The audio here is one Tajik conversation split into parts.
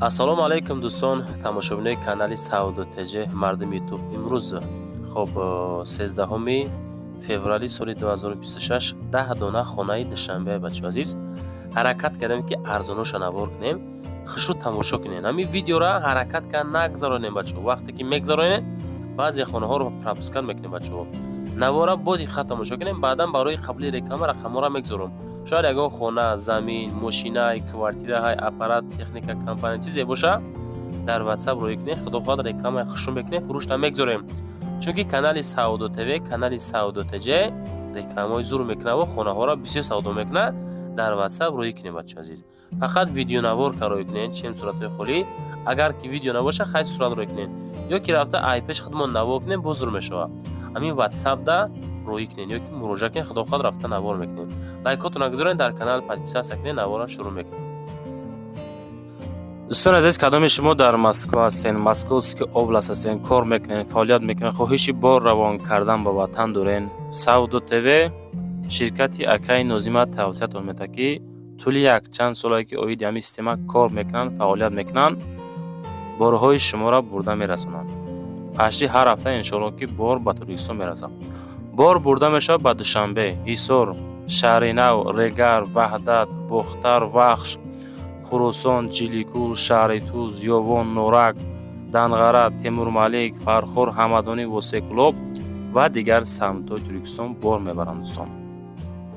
Ассалому алайкум, дӯстон, тамошобинои канали Савдо ТЖ, мардуми Ютуб. Имрӯз, хоб, 13 феврали соли 2026, 10 дона хонаи Душанбе, бачаҳо азиз, ҳаракат кардем, ки арзоноша навор кунем. Хушрӯ тамошо кунем ҳамин видеора. Ҳаракат кард нагзаронем, бачаҳо. Вақте ки мегзаронем, баъзе хонаҳоро пропускать мекунем. Бачаҳо, навора бо диққат тамошо кунем. Баъдан барои қабули реклама рақамҳоро мегзорам. Шояд ягон хона, замин, мошинай, квартираҳай, аппарат, техника, компания, чизе боша, дар Ватсап роӣ кунем. Худо хоҳад, рекламаи хушрӯ мекунем, фурӯшта мегзорем, чунки канали Савдо ТВ, канали Савдо ТЖ рекламаҳои зур мекунад ва хонаҳоро бисёр савдо мекунад. Дар Ватсап роӣ кунем, бачаҳо азиз. Фақат видеонавор ка роӣ кунем, чем суратҳои холӣ. Агар ки видео набоша, хай, сурат роӣ кунем ё ки рафта ай пеш худмон навор кунем, боз зур мешавад. Ҳамин Ватсапда роӣ кунед ё ки муроҷиат кунед. Худо хоҳад, рафта навор мекунем. Лайкотона гузоред, дар канал подписаться кунед. Навора шурӯъ мекунем. Дӯстони азиз, кадоми шумо дар Москва ҳастен, Московский область ҳастен, кор мекунед, фаъолият мекунед, хоҳиши бор равон кардан ба ватан дорен, Савдо ТВ, ширкати акаи Нозима тавсиятон медиҳад, ки тӯли якчанд солае ки оиди ҳамин система кор мекунанд, фаъолият мекунанд, борҳои шуморо бурда мерасонанд. Пашти ҳар ҳафта, иншоалло, ки бор ба Тоҷикистон мерасад. Бор бурда мешавад ба Душанбе, Ҳисор, Шаҳри Нав, Регар, Ваҳдат, Бохтар, Вахш, Хуросон, Ҷиликул, шаҳри Туз, Ёвон, Норак, Данғара, Темурмалик, Фархор, Ҳамадонӣ, Восеъ, Кӯлоб ва дигар самтҳои Тоҷикистон бор мебаранд. Дӯстон,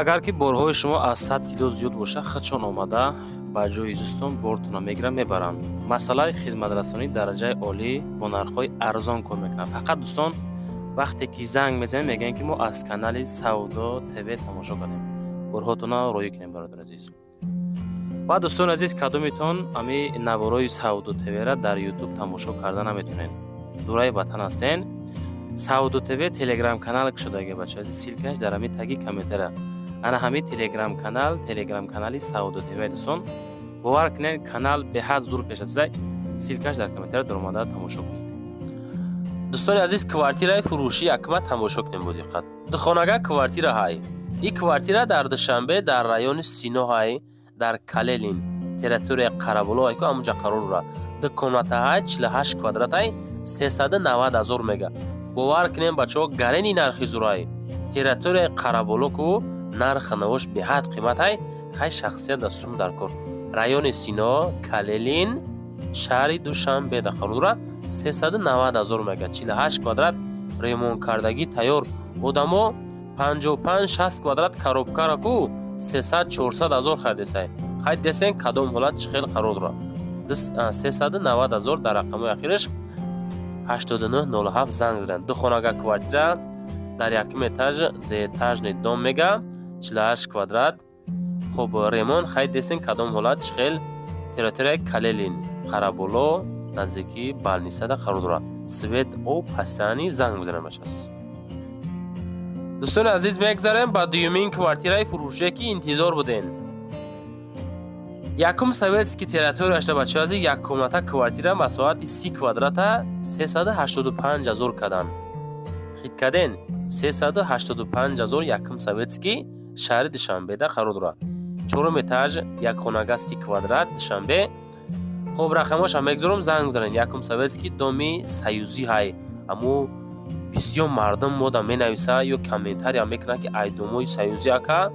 агар ки борҳои шумо аз 100 кило зиёд бошад, худшон омада ба ҷои зистон бортонро мегиранд, мебаранд. Масъалаи хизматрасонии дараҷаи олӣ, бо нархҳои арзон кор мекунанд. Фақат, дӯстон, вақте ки занг мезанем, мегӯем, ки мо аз канали Савдо ТВ тамошо кардем, борҳотонро роӣ кунем, бародари азиз. Ва, дӯстони азиз, кадомитон ами наворои Савдо ТВра дар Ютуб тамошо карда наметонед, дураи ватан ҳастен, Савдо ТВ Телеграм канал кушодаги, бача, ссылкаш дар ҳами таги комментара. Ана ҳами Телеграм канал, Телеграм канали Савдо ТВ. Дӯстон, бовар кунед, канал беҳад зур пешрафтида. Ссылкаш дар комментара, даромада тамошо кунед. Дӯстони азиз, квартираи фурӯшӣ якма тамошо кунем бо диққат. Духонага квартира ҳай. Ин квартира дар Душанбе, дар райони Сино ҳай, дар Калелин, территорияи Қараболо ҳай ку, ҳамунҷа қарор дорад. Ду комната ҳай, 48 квадрат ҳай, 390 000 мега. Бовар кунем, бачаҳо, гарени нархи зурай. Территорияи Қараболо ку, нархи навош беҳад қимат ҳай. Хай, шахсият да сум дар кор. Райони Сино, Калелин, шаҳри Душанбе да қарор дорад. 390 000 мега, 48 квадрат, ремонткардагӣ тайёр. Одамо 55-60 квадрат коробкара ку 300-400 ҳазор харидесай. Хай, десен, кадом ҳолат, чӣ хел қарор дорад. 390 000. Дар рақамҳои ахираш 8907 занг заданд. Ду хонага квартира дар якум этаж, двухэтажный дом мега, 48 квадрат. Хуб, ремонт. Хай, десен, кадом ҳолат, чӣ хел. Территорияи Калелин, Қараболо, наздикии больницада қарор дорад. Свет, об ҳастани. Занг бизанем, бача азиз. Дӯстони азиз, мегзарем ба дуюмин квартираи фурӯшие, ки интизор будем. Якум Советский территорияшда, бачаҳо азиз, як комната квартира, масоҳати 30 квадрата 385 000 кадан. Хит каден? 385 000. Якум Советский, шаҳри Душанбеда қарор дорад, чорум этаж, якхонага, 30 квадрат, Душанбе. Хуб, рақамҳошам мегзорам, занг бизанед. Якум Советский, доми Союзӣ ҳай. Аммо бисёр мардум мода менависа ё комментария мекунад, ки ай домои Союзӣ, ака,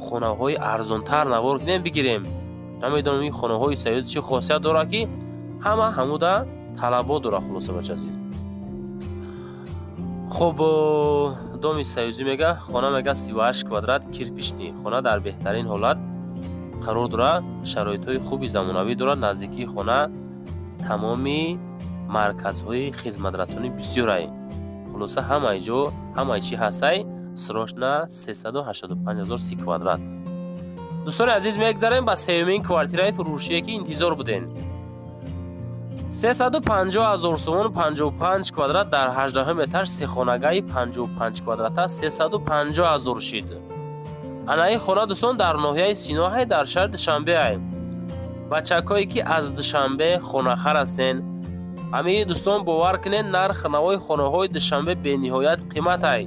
хонаҳои арзонтар навор кунем, бигирем. Намедонам, ин хонаҳои Союзӣ чӣ хосият дорад, ки ҳама ҳамуда талабот дорад. Хулоса, бача азиз, хуб, доми Союзӣ мега, хона мега, 38 квадрат, кирпичный. Хона дар беҳтарин ҳолат қарор дорад, шароитҳои хуби замонавӣ дорад. Наздикии хона тамоми марказҳои хизматрасонӣ бисёрай. Хулоса, ҳамаи ҷо, ҳамаи чӣ ҳастай. Срочно, 385 ҳазор, 30 квадрат. Дӯстони азиз, мегзарем ба сеюмин квартираи фурӯшие, ки интизор будем. 350 ҳазор сомон, 55 квадрат, дар 18 этаж, сехонагаи 55 квадрата 350 ҳазор шид. Ана ин хона, дӯстон, дар ноҳияи Синоҳай, дар шаҳри Душанбеай. Бачакҳое, ки аз Душанбе хонахар ҳастен, ҳамин, дӯстон, бовар кунед, нархи навои хонаҳои Душанбе бениҳоят қиматай,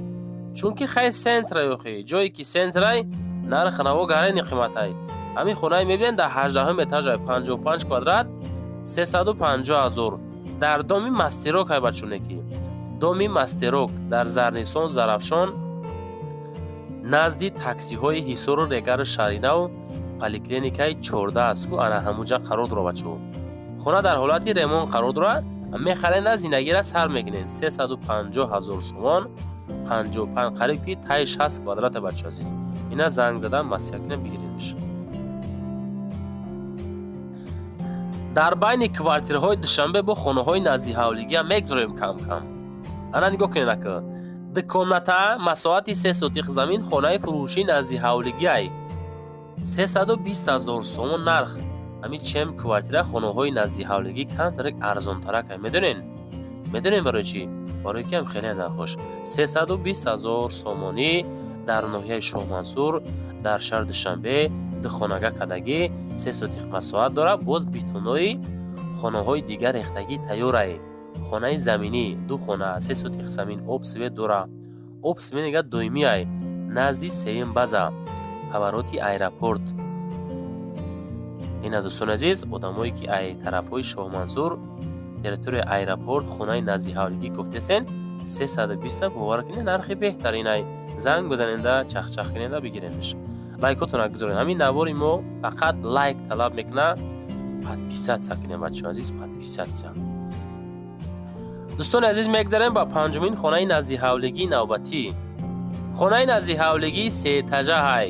чунки хай, центрай. Охи, ҷое ки центрай, нархи наво гарени қиматай. Ҳамин хонае мебинед, дар 18 этажай, 55 квадрат. 350 ҳазор. Дар доми Мастерок ай, бачоне ки доми Мастерок дар Зарнисон, Зарафшон, назди таксиҳои Ҳисору Регару Шаҳринав, поликлиникаи 14 аст ку, ана ҳамуҷа қарор дора, бачо. Хона дар ҳолати ремонт қарор дора. Мехаренда, зиндагира сар мекунед. 350 ҳазор сомон, 55, қариб ки таи 60 квадрата, бачо азиз. Ина занг зада, маслиҳат кунем, бигиренш. Дар байни квартираҳои Душанбе бо хонаҳои наздиҳавлигиам мегзорем кам-кам. Ана нигоҳ кунед, ака, ду комната, масоҳати 3 сотиқ замин, хонаи фурӯшии наздиҳавлигиай, 320 ҳазор сомон нарх. Ҳамин чем квартира, хонаҳои наздиҳавлигӣ камтарак арзонтарак. Медонем барои чӣ? Барои ки ҳам хеле нархош. 320 ҳазор сомонӣ дар ноҳияи Шоҳмансур, дар шаҳри Душанбе, духонага кадагӣ, 3 сотиқ масоҳат дорад. Боз битонои хонаҳои дигар рехтагӣ тайёрае. Хонаи заминӣ, ду хона, 3 сотиқ замин, об, свет дора. Об, свет нега доимиай. Назди сеюм база, повороти аэропорт. Ина, дӯстони азиз, одамое ки ай тарафҳои Шоҳмансур, территорияи аэропорт, хонаи наздиҳавлигӣ гуфтесен, 320-та, бовар кунед, нархи беҳтаринай. Занг бизаненда, чахчах куненда, бигиренаш. Лайкотона гузоред. Ҳамин навори мо фақат лайк талаб мекунад. Подписаться кунем, бачаҳо азиз, подписаться. Дӯстони азиз, мегзарем ба панҷумин хонаи наздиҳавлигии навбатӣ. Хонаи наздиҳавлигии сеэтажа ҳай.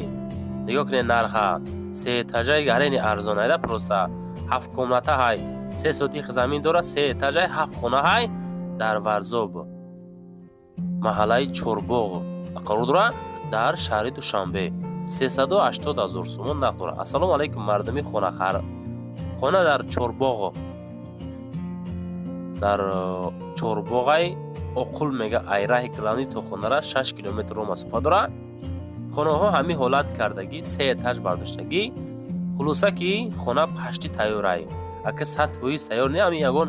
Нигоҳ кунед нарха. Сеэтажаи гарени арзонайда, просто ҳафт комната ҳай, 3 сотих замин дорад, се этажай, ҳафт хона ҳай. Дар Варзоб, маҳаллаи Чорбоғ қарор дорад, дар шаҳри Душанбе. 380 ҳазор сомон нарх дорад. Ассалому алайкум, мардуми хонахар. Хона дар Чорбоғ, дар Чорбоғай Оқул мега, ай раҳи главный то хонара 6 километрро масофа дорад. Хонаҳо ҳамин ҳолат кардагӣ, се этаж бардоштагӣ. Хулоса ки хона почти тайёрай. Ака, 100% тайёр не, ҳамин ягон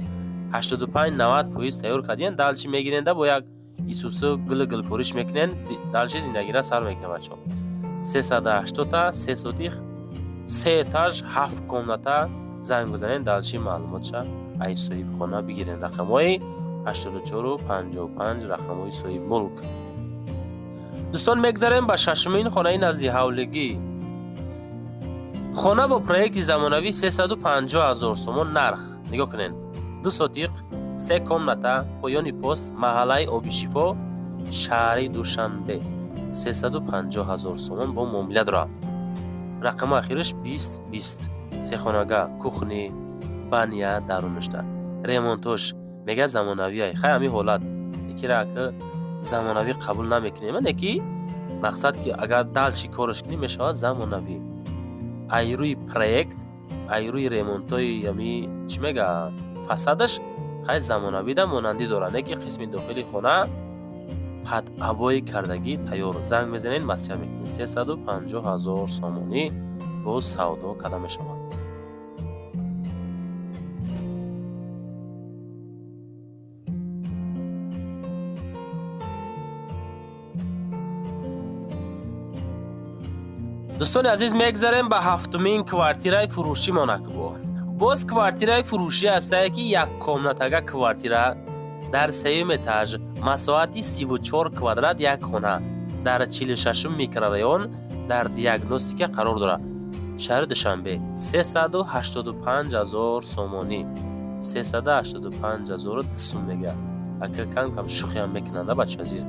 85, 90% тайёр кардиен. Дальше мегиренда, бо як исусу гилу гилкориш мекунен, дальше зиндагира сар мекунем, бачаҳо. 380-та, 3 сотих, се этаж, ҳафт комната. Занг бизанед, дальше маълумотша ай соҳибхона бигирен. Рақамҳои 84 55, рақамҳои соҳибмулк. Дӯстон, мегзарем ба шашумин хонаи наздиҳавлигӣ. Хона бо проекти замонавӣ, 350 ҳазор сомон нарх. Нигоҳ кунед, 2 сотиқ, се комната, поёни пост, маҳаллаи Обишифо, шаҳри Душанбе. 350 ҳазор сомон бо муомила дорад. Рақами ахираш 20 20. Сехонага, кухня, баня дарунашта. Ремонтош мега замонавиай. Хай, ҳамин ҳолат якира ака замонавӣ қабул намекунем, не ки мақсад ки агар дальше кораш кунӣ, мешавад замонавӣ. Ай рӯи проект, ай рӯи ремонтҳои ами чӣ мега, фасадаш хай замонавида монандӣ дорад, не ки қисми дохили хона под обои кардагӣ тайёр. Занг мезанед, маслиҳат мекунед. 350 ҳазор сомонӣ боз савдо карда мешавад. Дӯстони азиз, мегзарем ба ҳафтумин квартираи фурӯшӣ. Монакбо боз квартираи фурӯшӣ ҳастае, ки як комнатага квартира дар сеюм этаж, масоҳати 34 квадрат, як хона дар 46-ум микрорайон, дар Диагностика қарор дорад, шаҳри Душанбе. 385 ҳазор сомонӣ, 385 ҳазору сум мега. Ака, кам кам шӯхиам мекунанда, бача азиз.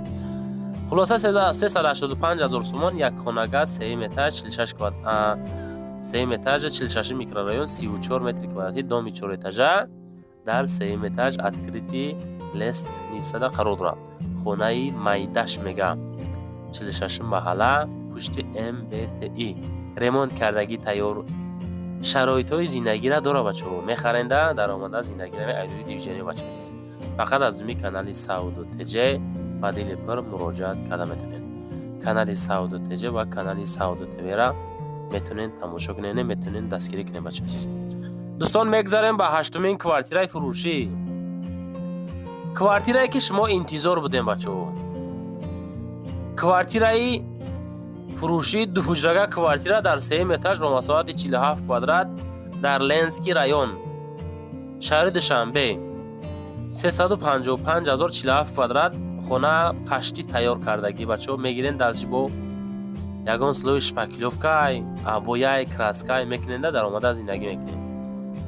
Хулоса, 385 ҳазор сомон, як хонага, сеюм этаж, 46 сеюм этажа, 46 микрорайон, 34 метри квадратӣ, доми чорэтажа, дар сеюм этаж, открытый лестницада қарор дорад. Хонаи майдаш мега, 46-ум маҳалла, пушти МБТИ. Ремонт кардагӣ тайёр, шароитҳои зиндагира дора, бачаҳо. Мехаренда, даромада зиндагира айрӯи движение. Бача азиз, фақат аз думи канали Савдо ТЖ ба дили пур муроҷиат карда метавонед. Канали Савдо ТЖ ва канали Савдо ТВра метавонед тамошо кунед, метавонед дастгирӣ кунед, бача азиз. Дӯстон, мегзарем ба ҳаштумин квартираи фурӯшӣ, квартирае ки шумо интизор будем, бачаҳо. Квартираи фурӯшӣ, дуҳуҷрага квартира дар сеюм этаж бо масоҳати 47 квадрат, дар Ленский район. Шаҳри Душанбе, 355 ҳазор, 47 квадрат, хона почти тайёр кардагӣ. Бачаҳо, мегирен, дальше бо ягон слой шпаклёвкай, обояй, краскай мекуненда, даромада зиндагӣ мекунем.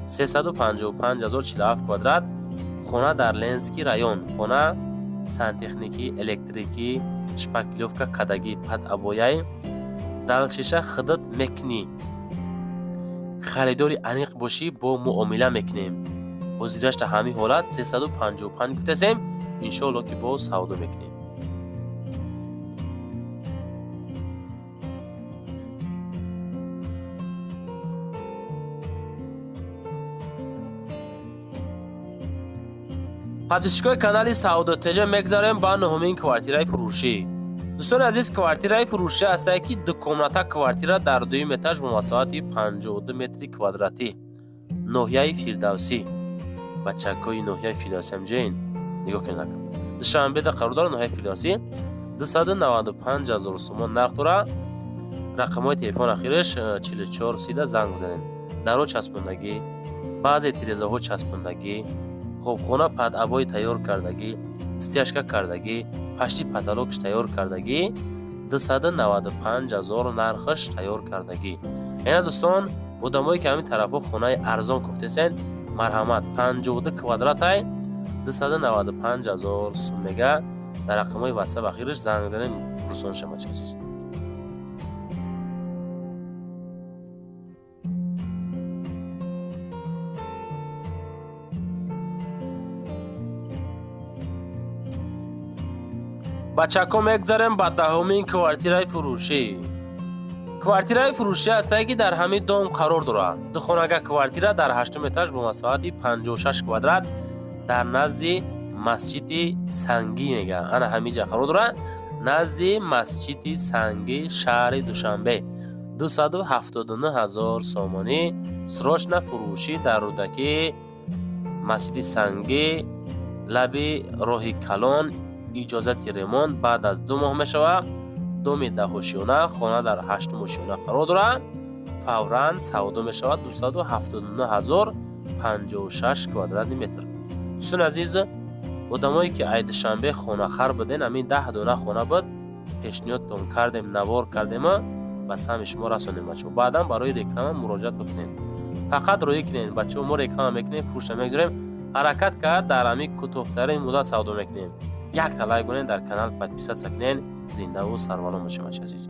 355 ҳазор, 47 квадрат, хона дар Ленинский район. Хона сантехникӣ, электрикӣ, шпаклёвка кардагӣ, под обояй, дальшеша худат мекунӣ. Харидори аниқ бошӣ, бо муомила мекунем. Ҳозирашта ҳамин ҳолат 355 гуфтасем, иншоалло, ки боз савдо мекунем. Подписчикои канали Савдо ТЖ, мегзарем ба нуҳумин квартираи фурӯшӣ. Дӯстони азиз, квартираи фурӯшӣ ҳастае, ки дукомната квартира дар дуюм этаж бо масоҳати 52 метри квадратӣ, ноҳияи Фирдавсӣ. Бачакҳои ноҳияи Фирдавсӣ ҳамҷоин нигоҳ кунед. Душанбеда қарор дорад, ноҳияи Фирдавсӣ. 295 ҳазор сомон нарх дора. Рақамҳои телефон ахираш 44 30-да занг бизанед. Даро часпондагӣ, баъзе тирезаҳо часпондагӣ. Хоб, хона под обои тайёр кардагӣ, стяжка кардагӣ, почти потолокш тайёр кардагӣ. 295 ҳазор нархаш, тайёр кардагӣ. Яъне, дӯстон, одамое ки ҳамин тарафҳо хонаи арзон гуфтесен, марҳамат, 52 квадратай, 295 ҳазор сум мега. Дар рақамҳои ватсап ахираш занг занем, пурсон шава, азиз. Бачако, мегзарем ба 10-умин квартираи фурӯшӣ. Квартираи фурӯшӣ ҳастае, ки дар ҳамин дом қарор дорад. Духонага квартира дар ҳаштум этаж бо масоҳати 56 квадрат, дар назди масҷиди Сангӣ мега. Ана ҳамиҷа қарор дорад, назди масҷиди Сангӣ, шаҳри Душанбе. 279 ҳазор сомонӣ, срочно фурӯшӣ. Дар Рӯдакӣ, масҷиди Сангӣ, лаби роҳи калон. Иҷозати ремонт баъд аз 2 моҳ мешавад. Доми 10-ошёна, хона дар ҳаштум ошёна қарор дорад. Фавран савдо мешавад, 279 ҳазор, 56 квадратный метр. Дӯстони азиз, одамое ки ай Душанбе хонахар буден, ҳамин 10 дона хона буд, пешниҳодтон кардем, навор кардема, ба самъи шумо расонем. Бачаҳо, баъдан барои реклама муроҷиат бикунед, фақат роӣ кунед. Бачаҳо, мо реклама мекунем, фурӯшта мегузорем, ҳаракат кард, дар ҳамин кӯтоҳтарин муддат савдо мекунем. Якта лайк кунед, дар канал подписаться кунед. Зиндаву сарбаланд бошед, бачаи азиз.